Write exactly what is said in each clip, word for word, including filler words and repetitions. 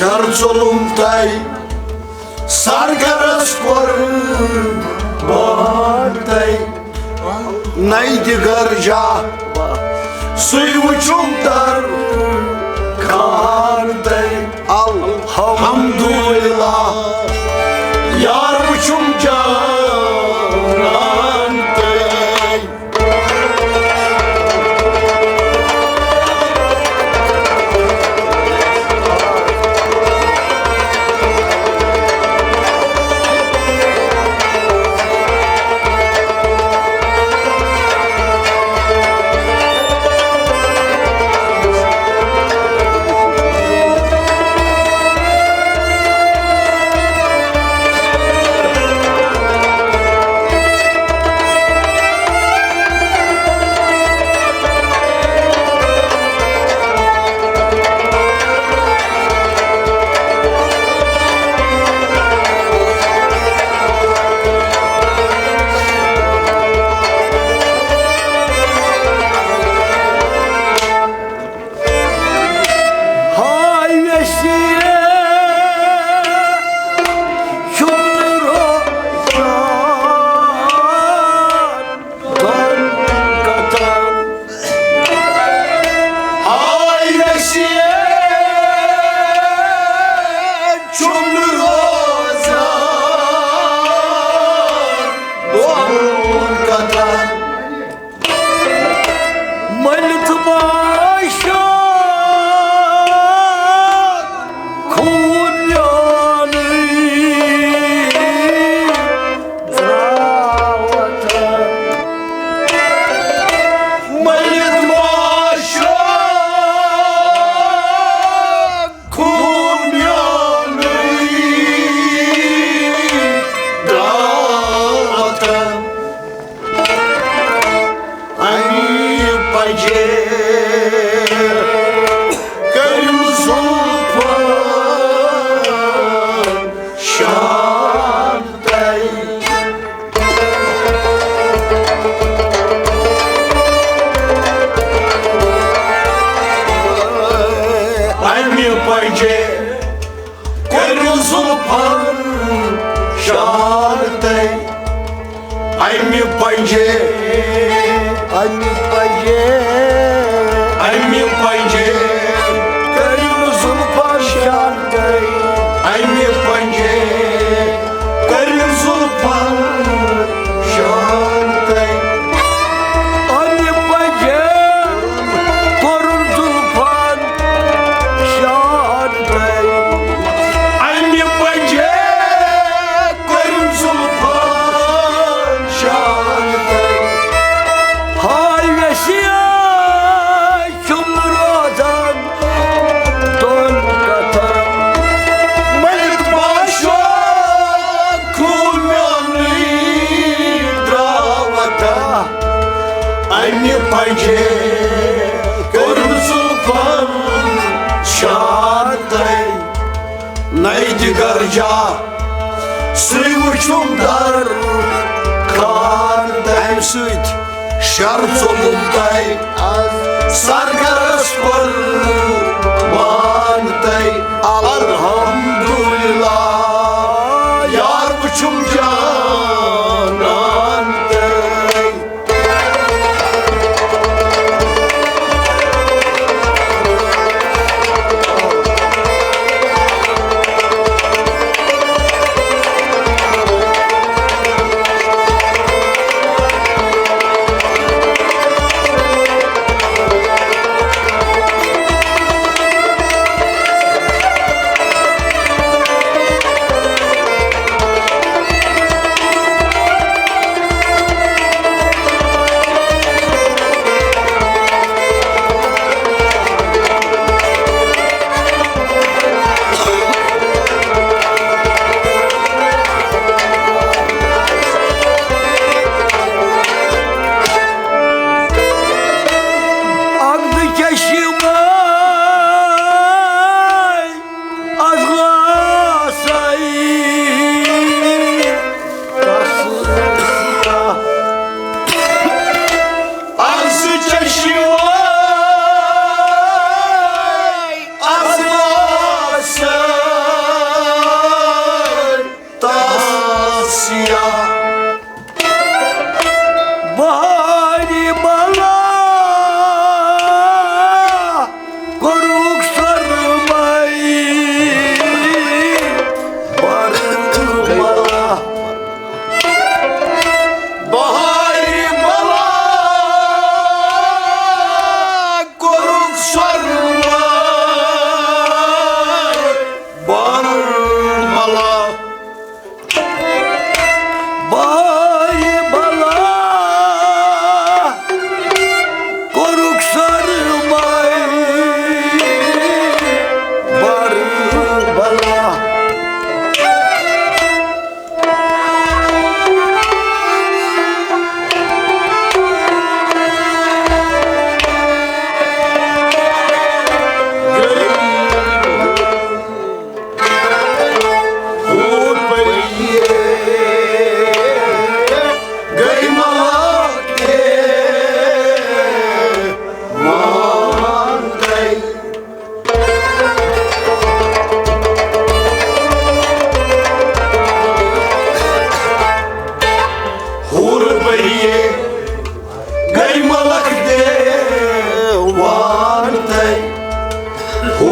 شر ژوٚلُم تۄہہِ، سرگرس قربان تۄہہِ۔ نَیہِ دِگر جا سُے وٕچھُم درخان تۄہہِ۔ الحمدللہ، یار وٕچھُم جانان تۄہہِ۔ ہاے ویسے چھُنہٕ روزان دۄن کتھن۔ ہاے ویسے چھُنہٕ روزان دۄن کتھن۔ مٔلِتھ ما شا خوٗن میونُے درٛاو وطن۔ مٔلِتھ ما شا خوٗن میونُے درٛاو وطن۔ اَمہِ پنجہِ کٔرِو زُلفَن شانتَے۔ اَمہِ پنجہِ کٔرِو زُلفَن شانتَے۔ اَمہِ پنجہِ، اَمہِ پنجہِ، اَمہِ پنجہِ کٔرِو زُلفَن شانتَے۔ اَمہِ پنجہِ کٔرِو زُلفَن شانتَے۔ اَمہِ پنجہِ کوٚرُن زُلفَن شانتَے۔ اَمہِ پنجہِ کوٚرُن زُلفَن شانتَے۔ ہاے ویسے چھُم روزان دۄن کتھن۔ مٔلِتھ ما شا خوٗن میونُے درٛاو وطن۔ اَمہِ پنجہِ کوٚرُن زُلفَن شانتَے۔ نَیہِ دِگر جا سُے وٕچھُم درخانتَے۔ اَمہِ سۭتۍ شر ژوٚلُم تۄہہِ از سرگرس قربانتَے۔ الحمدللہ، یار وٕچھُم جانانتَے۔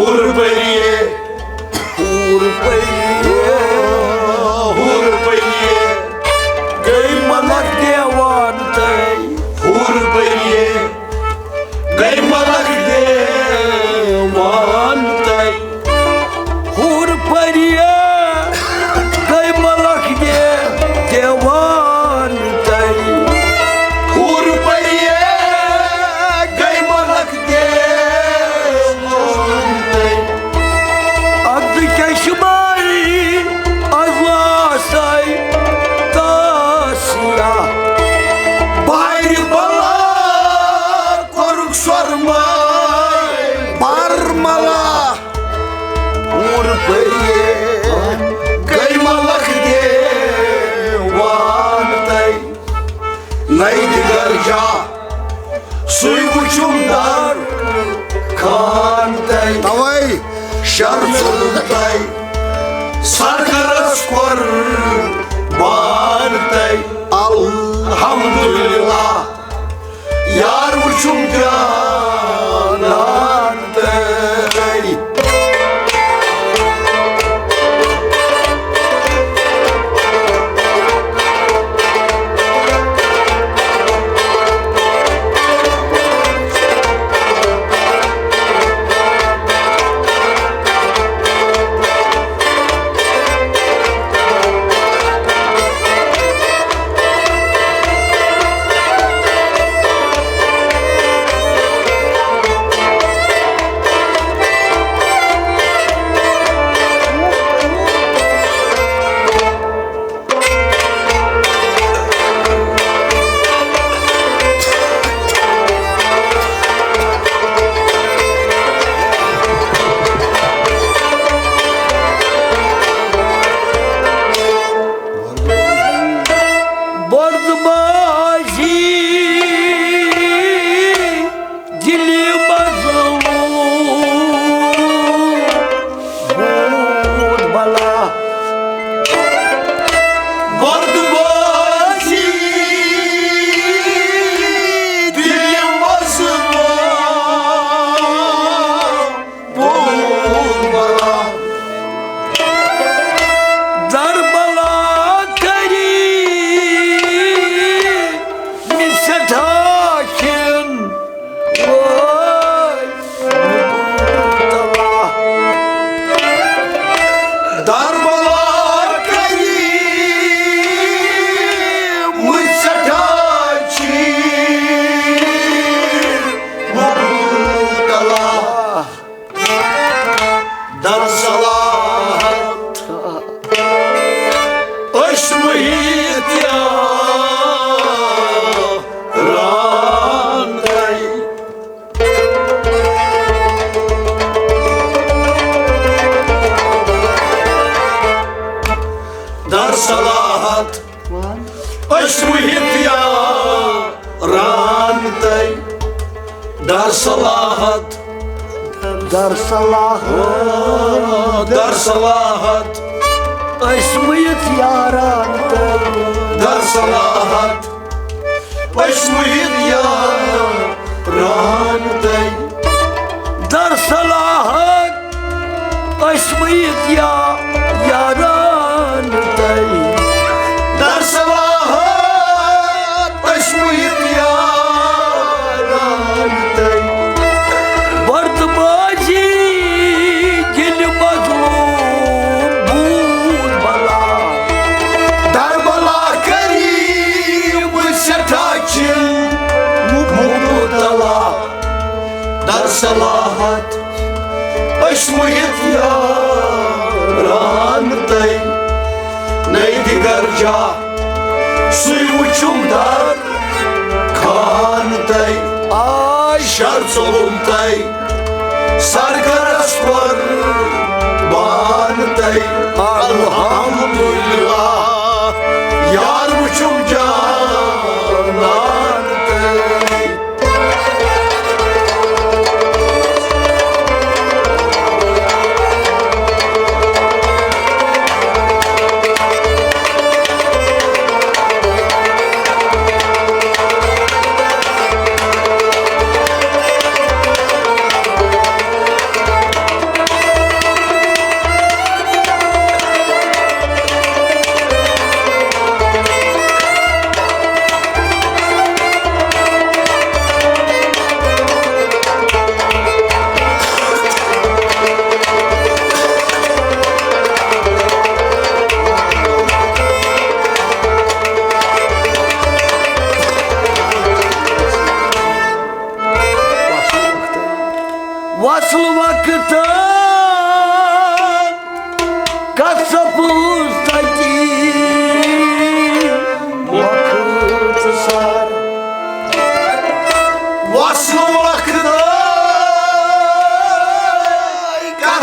ہُر پٔریے، ہُر پٔریے، ہُر پٔریے، گٔے ملک دیوان تَے۔ ہُر پٔریے، گٔے ملک دیوان تَے۔ ہُر پٔریے، گٔے ملک دے-، دیوان تَے۔ ہُر پٔریے، گٔے ملک دیوان تَے۔ عبد چشمائی ازلاسے تاسیا۔ بارِ بلا کوٚرُکھ سۄرماے برملا۔ ہُر پٔریے، گٔے ملک دیوان تَے۔ نَے دِگر جا، سُے وُچھُم در خان تَے۔ تَوَے۔ شر ژوٚل تَے، سرکرس قربان تَے۔ الحمدللہ، یار وُچھُم دیانان تَے۔ بردباشی دِلہِ مظلوم بود بلا۔ بردباشی دِلہِ مظلوم بود بلا۔ در بلا کری مےٚ سٮ۪ٹھاہ کھٮ۪ن۔ وٲے مُبتلا۔ در بلا کری مےٚ سٮ۪ٹھاہ کھٮ۪ن۔ مُبتلا۔ در صلاحت ٲسۍ مُحیط یاران تَے۔ در صلاحت ٲسۍ مُحیط یاران تَے۔ در صلاحت۔ در صلاحت۔ در صلاحت۔ ٲسۍ مُحیط یاران تَے۔ در صلاحت۔ ٲسۍ مُحیط یاران تَے۔ در صلاحت۔ ٲسۍ مُحیط یا-، یاران تَے۔ در صلاحت ٲسۍ مُحیط یاران تَے۔ بردباشی دِلہِ مظلوم بود بلا۔ در بلا کری مےٚ سٮ۪ٹھاہ کھٮ۪ن۔ مُبتلا۔ در صلاحت ٲسۍ مُحیط یاران تَے۔ نَے دِگر جا، سُے وُچھُم در خان تَے۔ آے۔ شر ژوٚلُم تَے، سرکرس قربان تَے۔ الحمدللہ، یار وُچھُم جانان تَے۔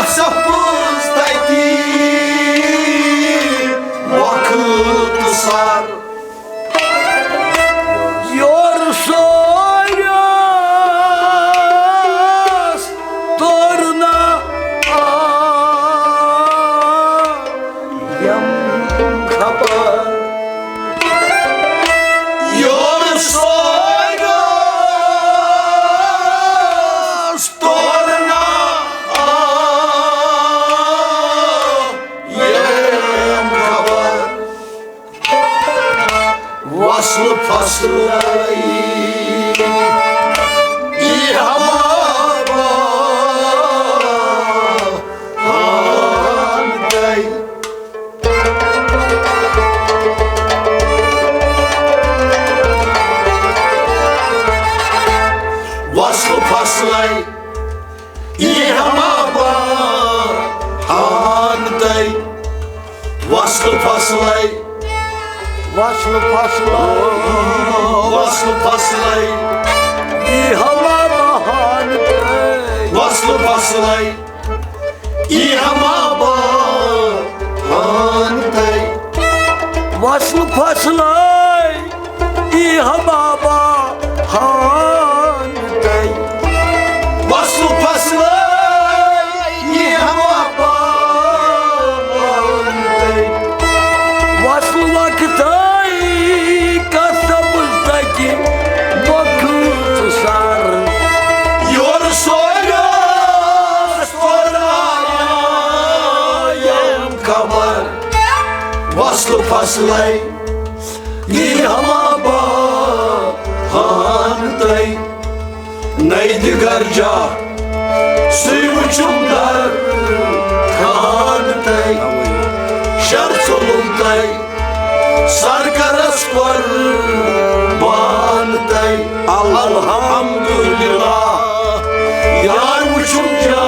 سپٕز تَتی وقت سر۔ یورٕ سوریس توٚر نہ آ یم خبر۔ یورٕ سوریس توٚر نہ آ یم خبر۔ وصل فصلے یی ہما بہانتَے۔ وصل فصلے یی ہما بہانتَے۔ وصل فصلے۔ وصل فصلے۔ وصل فصلے۔ یی ہما بہانتَے۔ وصل فصلے۔ یی ہما بہانتَے۔ وصل فصلے۔ یی ہما بہانتَے۔ وصل فصلے۔ یی ہما بہانتَے۔ وصل وقتَے۔ قسم سچ مخلوق سر۔ یورٕ سوریس توٚر نہ آ یم خبر۔ وصل فصلے یی ہما بہانتَے۔ نَے دِگر جا سُے وُچھُم در خانتَے۔ شر ژوٚلُم تَے سرکرس قربانتَے۔ الحمدللہ یار وُچھُم جانانتَے۔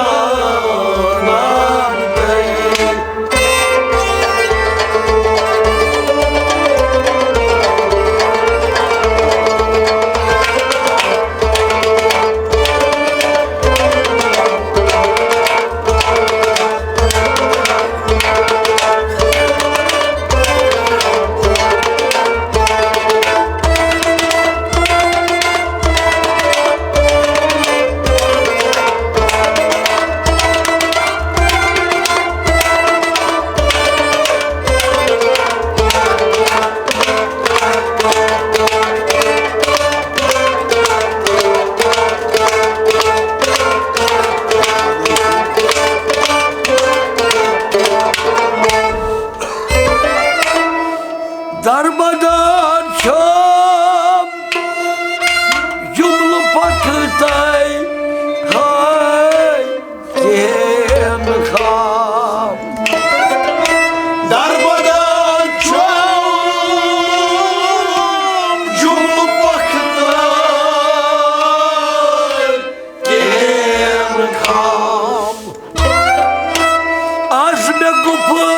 دربدر چھم جملہٕ پکھتَے ہاے کِہیٖنۍ خام۔ دربدر چھم جملہٕ پکھتَے کِہیٖنۍ خام۔ از مےٚ گُپتن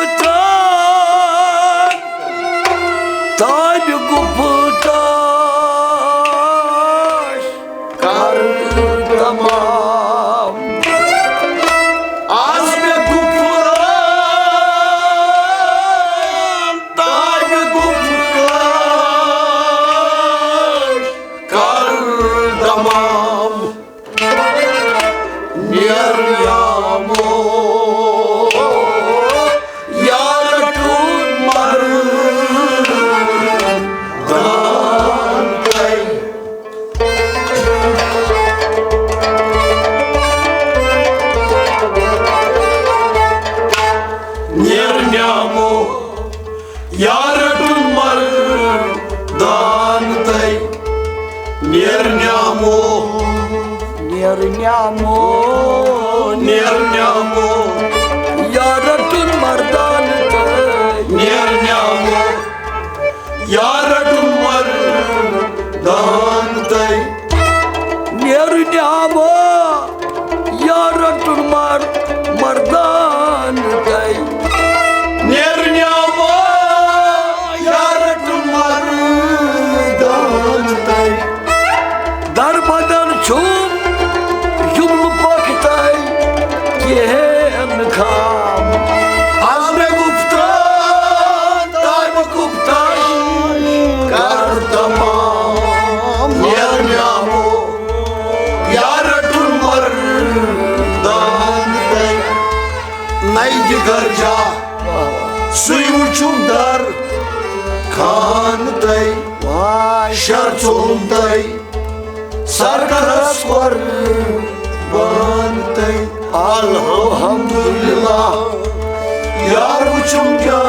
تانہِ گُپتن کر تمام۔ از مےٚ گُپتن تانہِ گُپتن کر تمام۔ نیر نیامو یا رٹون مردانتَے۔ نیر نیامو یا رٹُن مردانتَے۔ نیر نیامو۔ نیر نیامو۔ نیر نیامو۔ یا رٹُن مردانتَے۔ نیر نیامو۔ یا رٹُن مردانتَے۔ نیر نیامو۔ یا رٹُن مر مردانتَے۔ نیر نیامو یا رٹُن مردانتَے۔ دربدر چھُم جملہٕ پکھتَے کِہیٖنۍ خام۔ از مےٚ گُفتار، تامہِ گُفتار کر تمام۔ یار مےٚ آمو یار رٹُن مردان تہٕ نَیہِ دِگر جا۔ سُے وُچھُم در خان تہٕ شر ژوٚلُم تہٕ سرکرس قربان تہٕ الحمدللہ۔ یار وُچھُم کیا